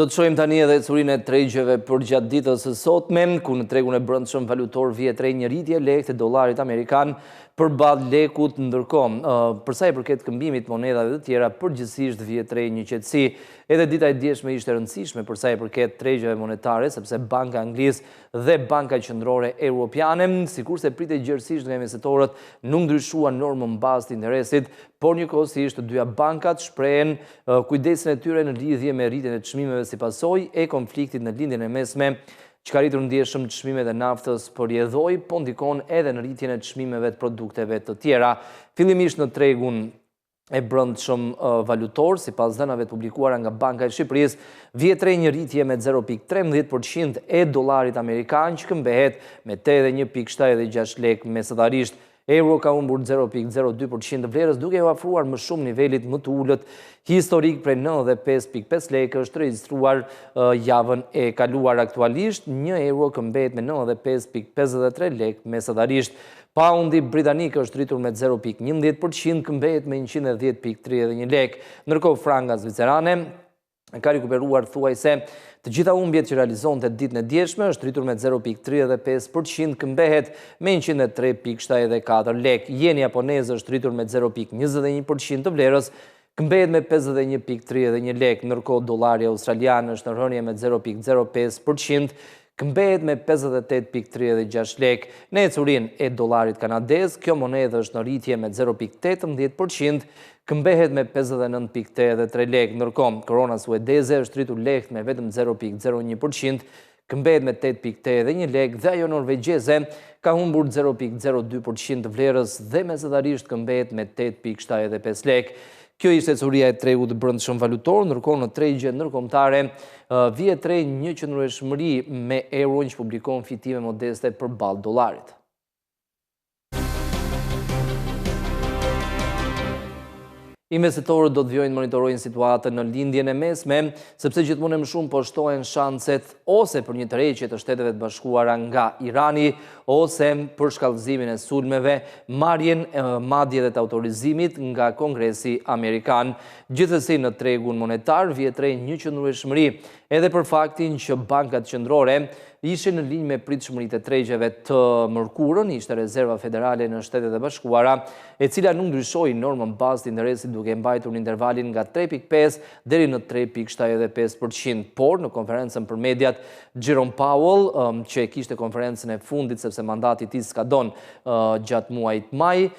Do të shohim tani edhe ecurinë e tregjeve përgjatë ditës së sotme, ku në tregun e brendshëm valutor vihet re një rritje e lehtë e dollarit amerikan përballë lekut ndërkohë. Për sa i përket këmbimit të monedhave të tjera, përgjithësisht vihet re një qetësi. Edhe dita e djeshme ishte e rëndësishme për sa i përket tregjeve monetare, sepse Banka e Anglisë dhe Banka Qendrore Europiane, sikurse pritej gjerësisht nga investitorët, nuk ndryshuan normën bazë të interesit, por njëkohësisht të dyja bankat shprehen kujdesin e tyre në lidhje me rritjen e çmimeve si pasojë e konfliktit në Lindjen e Mesme, që ka rritur ndjeshëm çmimet e naftës për rrjedhojë, po ndikon edhe në rritjen e çmimeve të produkteve të tjera. Fillimisht në tregun e brendshëm valutor, sipas dhënave të publikuara nga Banka e Shqipërisë, vihet re një rritje me 0.13% e dollarit amerikan që këmbehet me 81.76 lekë mesatarisht. Euro ka humbur 0.02% të vlerës duke iu afruar më shumë nivelit më të ulët historik prej 95.5 lekë është regjistruar javën e kaluar aktualisht, një euro këmbehet me 95.53 lekë mesatarisht. Paundi britanik është rritur me 0.11%, këmbehet me 110.31 lekë. Ndërkohë franga zvicerane ka rikuperuar thuajse të gjitha humbjet që realizonte ditën e djeshme, është rritur me 0.35%, këmbehet me 103.74 lekë. Jeni japonez është rritur me 0.21% të vlerës, këmbehet me 51.31 lekë, ndërkohë dollari australian është në rënie me 0.05%, këmbehet me 58.36 lekë. Në ecurinë e dollarit kanadez, kjo monedhë është në rritje me 0.18%, këmbehet me 59.83 lekë. Ndërkohë, korona suedeze është rritur lehtë me vetëm 0.01%, këmbehet me 8.81 lekë dhe ajo norvegjeze ka humbur 0.02% të vlerës dhe mesatarisht këmbehet me 8.75 lekë. Kjo ishte ecuria e tregut të brendshëm valutor, ndërkohë në tregjet ndërkombëtare vihet re një qëndrueshmëri me euron që publikon fitime modeste përballë dollarit. Investitorët do të vijojnë të monitorojnë situatën në Lindjen e Mesme, sepse gjithmonë e më shumë po shtohen shanset ose për një tërheqje të Shteteve të Bashkuara nga Irani, ose për shkallëzimin e sulmeve, marrjen madje edhe të autorizimit nga Kongresi Amerikan. Gjithsesi në tregun monetar vihet re një qëndrueshmëri edhe për faktin që bankat qendrore ishin në linjë me pritshmëritë e tregjeve të mërkurën, ishte Rezerva Federale në Shtetet e Bashkuara, e cila nuk ndryshoi normën bazë të interesit duke e mbajtur në intervalin nga 3.5 deri në 3.75%, por në konferencën për mediat Jerome Powell, që e kishte konferencën e fundit sepse mandati i tij skadon gjatë muajit maj,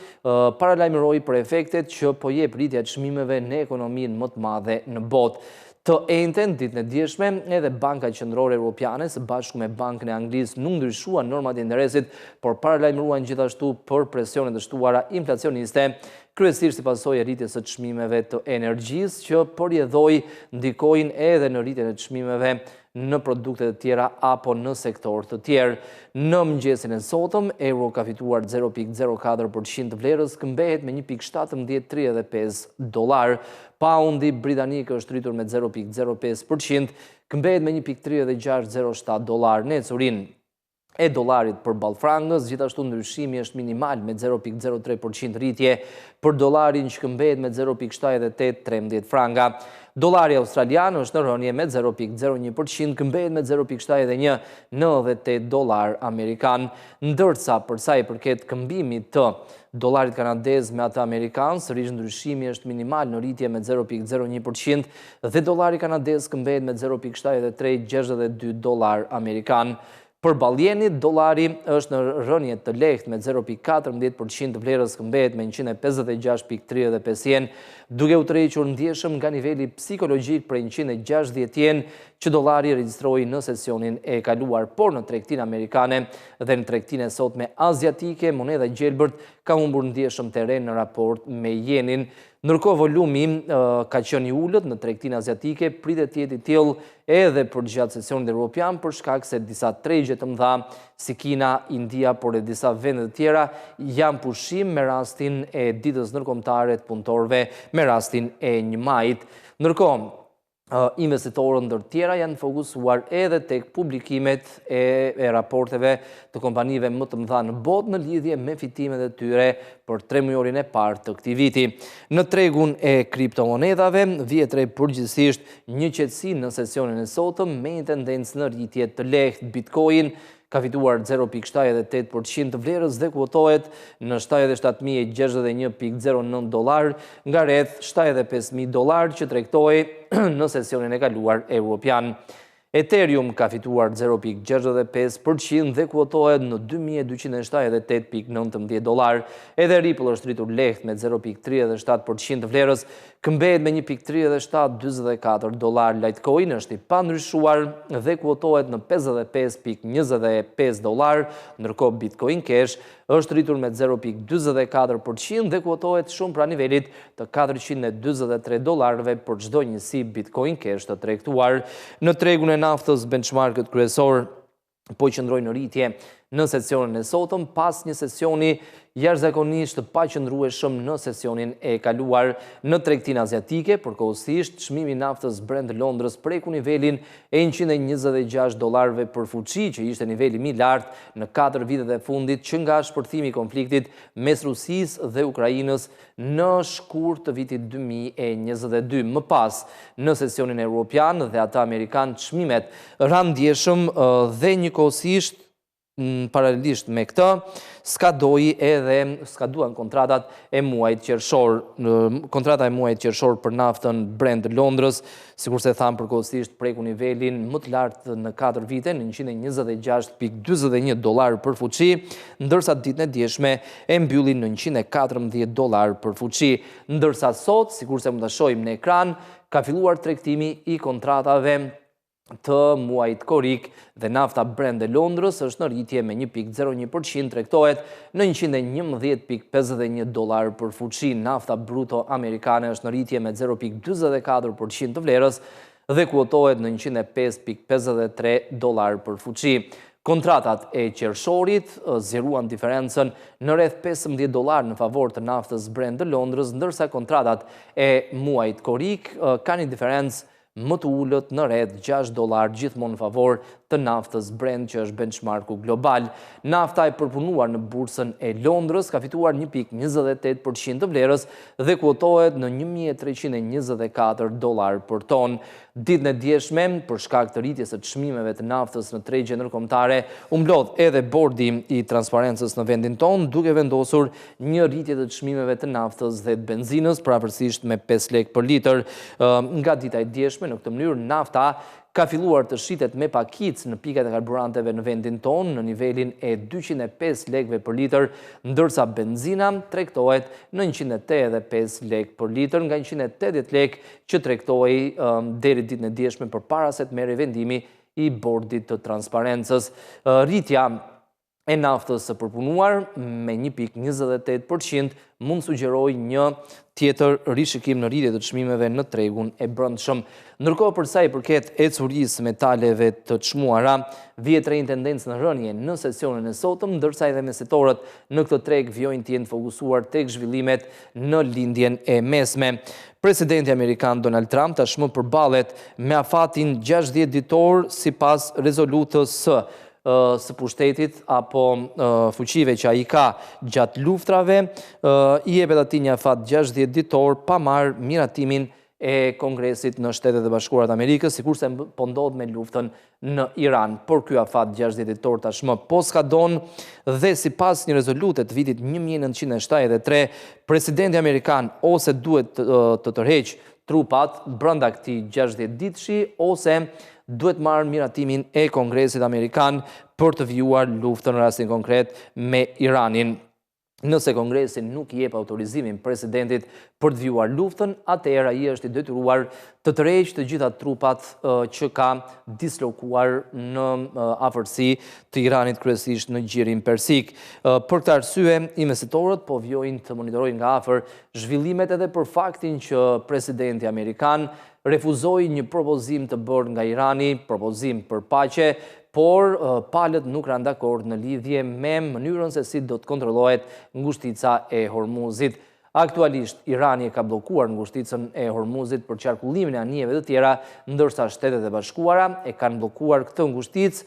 paralajmëroi për efektet që po jep rritja e çmimeve në ekonominë më të madhe në botë. Të enjten, ditën e djeshme, edhe Banka Qendrore Europiane së bashku me Bankën e Anglisë nuk ndryshuan normat e interesit, por paralajmëruan gjithashtu për presione të shtuara inflacioniste, kryesisht si pasojë e rritjes së çmimeve të energjisë, që për rrjedhojë ndikojnë edhe në rritjen e çmimeve në produkte të tjera apo në sektorë të tjerë. Në mëngjesin e sotëm, euro ka fituar 0.04% të vlerës, këmbehet me 1.1735 dollar. Paundi britanik është rritur me 0.05%, këmbehet me 1.3607 dollar. Në ecurinë e dollarit përballë frangës, gjithashtu ndryshimi është minimal me 0.03% rritje për dollarin që këmbehet me 0.7813 franga. Dollari australian është në rënie me 0.01%, këmbehet me 0.7198 dollar amerikan. Ndërsa për sa i përket këmbimit të dollarit kanadez me atë amerikan, sërish ndryshimi është minimal në rritje me 0.01% dhe dollari kanadez këmbehet me 0.7362 dollar amerikan. Përballë jenit, dollari është në rënie të lehtë me 0.14% të vlerës këmbehet me 156.35 jen, duke u tërhequr ndjeshëm nga niveli psikologjik prej 160 jen që dollari regjistroi në sesionin e kaluar, por në tregtinë amerikane dhe në tregtinë e sotme aziatike, monedha e gjelbërt ka humbur ndjeshëm terren në raport me jenin. Ndërkohë volumi ka qenë i ulët në tregtinë aziatike, pritet të jetë i tillë edhe përgjatë sesionit europian për shkak se disa tregje të mëdha si Kina, India, por edhe disa vende të tjera janë pushim me rastin e Ditës Ndërkombëtare të Punëtorëve me rastin e 1 majit. Ndërkohë, Investitorët ndër tjera janë fokusuar edhe tek publikimet e, e raporteve të kompanive më të mëdha në botë në lidhje me fitimet e tyre për tremujorin e parë të këtij viti. Në tregun e kriptomonedhave vihet re përgjithësisht një qetësi në sesionin e sotëm me një tendencë në rritje të lehtë. Bitcoin ka fituar 0.78% të vlerës dhe kuotohet në 77.061.09 dollarë nga rreth 75.000 dollarë që tregtohej në sesionin e kaluar europian. Ethereum ka fituar 0.65% dhe kuotohet në 2278.19 dollarë. Edhe Ripple është rritur lehtë me 0.37% të vlerës, Këmbehet me 1.3744 dollarë. Litecoin është i pandryshuar dhe kuotohet në 55.25 dollarë, ndërkohë Bitcoin Cash është rritur me 0.44% dhe kuotohet shumë pranë nivelit të 443 dollarëve për çdo njësi Bitcoin Cash të tregtuar. Në tregun e naftës, benchmarkët kryesorë po qëndrojnë në rritje në sesionin e sotëm, pas një sesioni jashtëzakonisht të paqëndrueshëm në sesionin e kaluar. Në tregtinë aziatike, përkohësisht, çmimi i naftës Brent Londrës preku nivelin e 126 dollarëve për fuçi, që ishte niveli më i lartë në 4 vitet e fundit që nga shpërthimi i konfliktit mes Rusisë dhe Ukrainës në shkurt të vitit 2022. Më pas, në sesionin europian dhe atë amerikan, çmimet ranë ndjeshëm dhe njëkohësisht paralelisht me këtë, skadoi edhe skaduan kontratat e muajit qershor. Kontrata e muajit qershor për naftën Brent Londrës, sikurse thamë përkohësisht preku nivelin më të lartë në 4 vite, në 126.41 dollarë për fuçi, ndërsa ditën e djeshme e mbylli në 114 dollarë për fuçi. Ndërsa sot, sikurse mund ta shohim në ekran, ka filluar tregtimi i kontratave të muajit korrik dhe nafta Brent e Londrës është në rritje me 1.01% tregtohet në 111.51 dollarë për fuçi. Nafta bruto amerikane është në rritje me 0.44% të vlerës dhe kuotohet në 105.53 dollarë për fuçi. Kontratat e qershorit zgjeruan diferencën në rreth 15 dollarë në favor të naftës Brent të Londrës, ndërsa kontratat e muajit korrik kanë një diferencë më të ulët në rreth 6 dollarë gjithmonë në favor të naftës Brent që është benchmarku global. Nafta e përpunuar në bursën e Londrës ka fituar 1.28% të vlerës dhe kuotohet në 1324 dollarë për ton. Ditën e djeshme, për shkak të rritjes së çmimeve të naftës në tregje ndërkombëtare, u mblodh edhe bordi i transparencës në vendin tonë, duke vendosur një rritje të çmimeve të naftës dhe të benzinës përafërsisht me 5 lekë për litër. Nga dita e djeshme, në këtë mënyrë, nafta ka filluar të shitet me pakicë në pikat e karburanteve në vendin tonë në nivelin e 205 lekëve për litër, ndërsa benzina tregtohet në 185 lekë për litër nga 180 lekë që tregtohej deri ditën e djeshme përpara se të merrej vendimi i bordit të transparencës. Rritja e naftës së përpunuar me 1.28% mund sugjerojë një tjetër rishikim në rritje të çmimeve në tregun e brendshëm. Ndërkohë për sa i përket ecurisë së metaleve të çmuara, vihet re një tendencë në rënie në sesionin e sotëm, ndërsa edhe investitorët në këtë treg vijojnë të jenë fokusuar tek zhvillimet në lindjen e mesme. Presidenti amerikan Donald Trump tashmë përballet me afatin 60 ditor sipas rezolutës së së pushtetit apo fuqive që ai ka gjatë luftrave, i jepet atij një afat 60 ditor pa marrë miratimin e Kongresit në Shtetet e Bashkuara të Amerikës, sikurse po ndodh me luftën në Iran. Por ky afat 60 ditor tashmë po skadon dhe sipas një rezolute të vitit 1973, presidenti amerikan ose duhet të tërheqë trupat brenda këtij 60 ditëshi ose duhet marrë miratimin e Kongresit Amerikan për të vijuar luftën në rastin konkret me Iranin. Nëse Kongresi nuk i jep autorizimin presidentit për të vijuar luftën, atëherë ai është i detyruar të tërheqë të gjitha trupat që ka dislokuar në afërsi të Iranit kryesisht në gjirin persik. Për këtë arsye, investitorët po vijojnë të monitorojnë nga afër zhvillimet edhe për faktin që presidenti amerikan refuzoi një propozim të bërë nga Irani, propozim për paqe, por palët nuk ranë dakord në lidhje me mënyrën se si do të kontrollohet ngushtica e Hormuzit. Aktualisht, Irani e ka bllokuar ngushticën e Hormuzit për qarkullimin e anijeve të tjera, ndërsa Shtetet e Bashkuara e kanë bllokuar këtë ngushticë,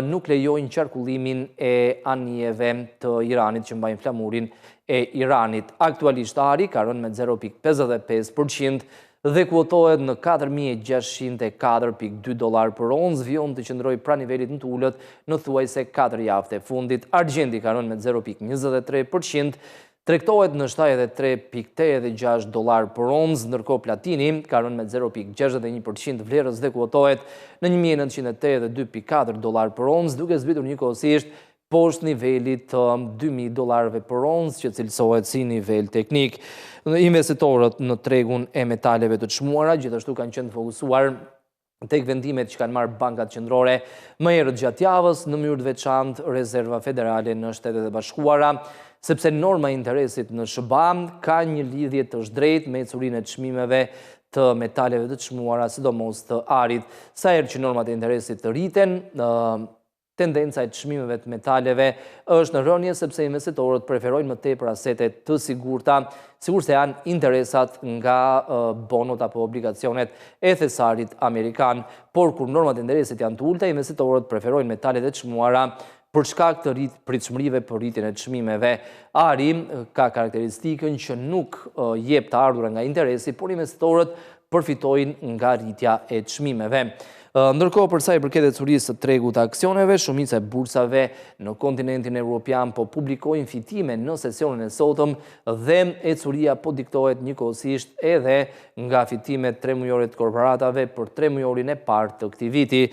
nuk lejojnë qarkullimin e anijeve të Iranit që mbajnë flamurin e Iranit. Aktualisht ari ka rënë me 0.55 për qind dhe kuotohet në 4.604.2 dollarë për oncë, vijon të qëndrojë pranë nivelit më të ulët në thuajse 4 javët e fundit. Argjendi ka rënë me 0.23 për qind, tregtohet në 73.86 dollarë për oncë, ndërkohë platini ka rënë me 0.61 për qind vlerës dhe kuotohet në 1982.4 dollarë për oncë, duke zbritur njëkohësisht poshtë nivelit të 2000 dollarëve për oncë që cilësohet si nivel teknik. Investitorët në tregun e metaleve të çmuara gjithashtu kanë qenë të fokusuar tek vendimet që kanë marrë bankat qendrore më herët gjatë javës, në mënyrë të veçantë Rezerva Federale në Shtetet e Bashkuara, sepse norma e interesit në SHBA ka një lidhje të zhdrejtë me ecurinë e çmimeve të metaleve të çmuara, sidomos të arit. Sa herë që normat e interesit të rriten, Tendenca e çmimeve të metaleve është në rënie sepse investitorët preferojnë më tepër asete të sigurta, sikurse janë interesat nga bonot apo obligacionet e thesarit amerikan. Por kur normat e interesit janë të ulëta, investitorët preferojnë metalet e çmuara për shkak të rrit pritshmërive për rritjen e çmimeve. Ari ka karakteristikën që nuk jep të ardhura nga interesi, por investitorët përfitojnë nga rritja e çmimeve. Ndërkohë, për sa i përket ecurisë së tregut të aksioneve, shumica e bursave në kontinentin evropian po publikojnë fitime në sesionin e sotëm dhe ecuria po diktohet njëkohësisht edhe nga fitimet tremujore të korporatave për tremujorin e parë të këtij viti.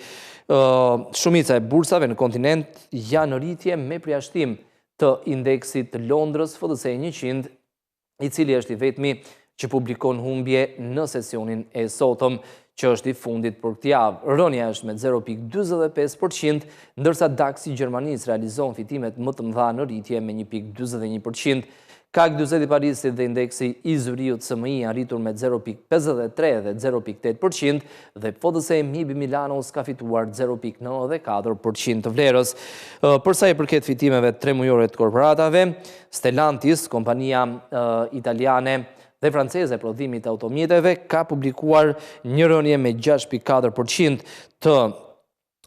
Shumica e bursave në kontinent janë në rritje me përjashtim të indeksit të Londrës FTSE 100 i cili është i vetmi që publikon humbje në sesionin e sotëm, që është i fundit për këtë javë. Rënia është me 0.45%, ndërsa DAX i Gjermanisë realizon fitimet më të mëdha në rritje me 1.41%. CAC 40 i Parisit dhe indeksi i Zyrihut SMI janë rritur me 0.53 dhe 0.8% dhe FTSE MIB i Milanos ka fituar 0.94% të vlerës. Për sa i përket fitimeve tremujore të korporatave, Stellantis, kompania italiane dhe franceze e prodhimit të automjeteve, ka publikuar një rënie me 6.4% të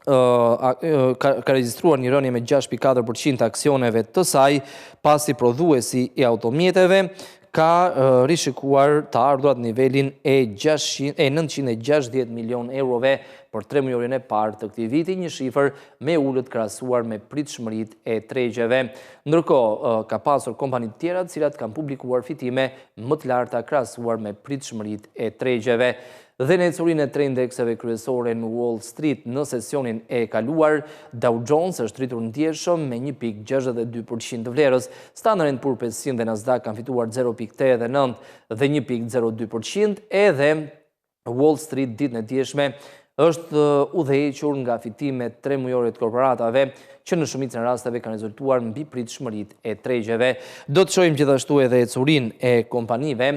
ka, ka regjistruar një rënie me 6.4% të aksioneve të saj, pasi prodhuesi i automjeteve ka rishikuar të ardhurat në nivelin e 960 milion eurove për tremujorin e parë të këtij viti, një shifër më e ulët krahasuar me pritshmëritë e tregjeve. Ndërkohë, ka pasur kompani të tjera të cilat kanë publikuar fitime më të larta krahasuar me pritshmëritë e tregjeve. Dhe në ecurinë e tre indekseve kryesore në Wall Street në sesionin e kaluar, Dow Jones është rritur ndjeshëm me 1.62% të vlerës, Standard & Poor's 500 dhe Nasdaq kanë fituar 0.89 dhe 1.02%, edhe Wall Street ditën e djeshme është udhëhequr nga fitimet tremujore të korporatave që në shumicën e rasteve kanë rezultuar mbi pritshmëritë e tregjeve. Do të shohim gjithashtu edhe ecurinë e kompanive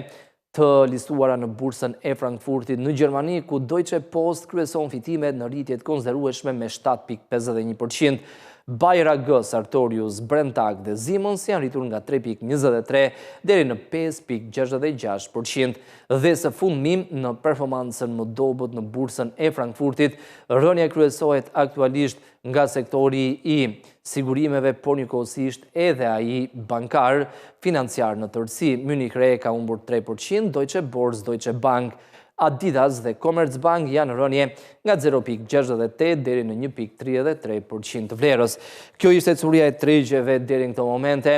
të listuara në bursën e Frankfurtit në Gjermani, ku Deutsche Post kryeson fitimet në rritje të konsiderueshme me 7.51%. Bayer AG, Sartorius, Brenntag dhe Siemens janë rritur nga 3.23 deri në 5.66%. Dhe së fundmi, në performancën më dobët në bursën e Frankfurtit, rënia kryesohet aktualisht nga sektori i sigurimeve, por njëkohësisht edhe ai bankar, financiar në tërësi. Munich Re ka humbur 3%, Deutsche Börse, Deutsche Bank, Adidas dhe Commerzbank janë në rënie nga 0.68 deri në 1.33% të vlerës. Kjo ishte ecuria e tregjeve deri në këto momente.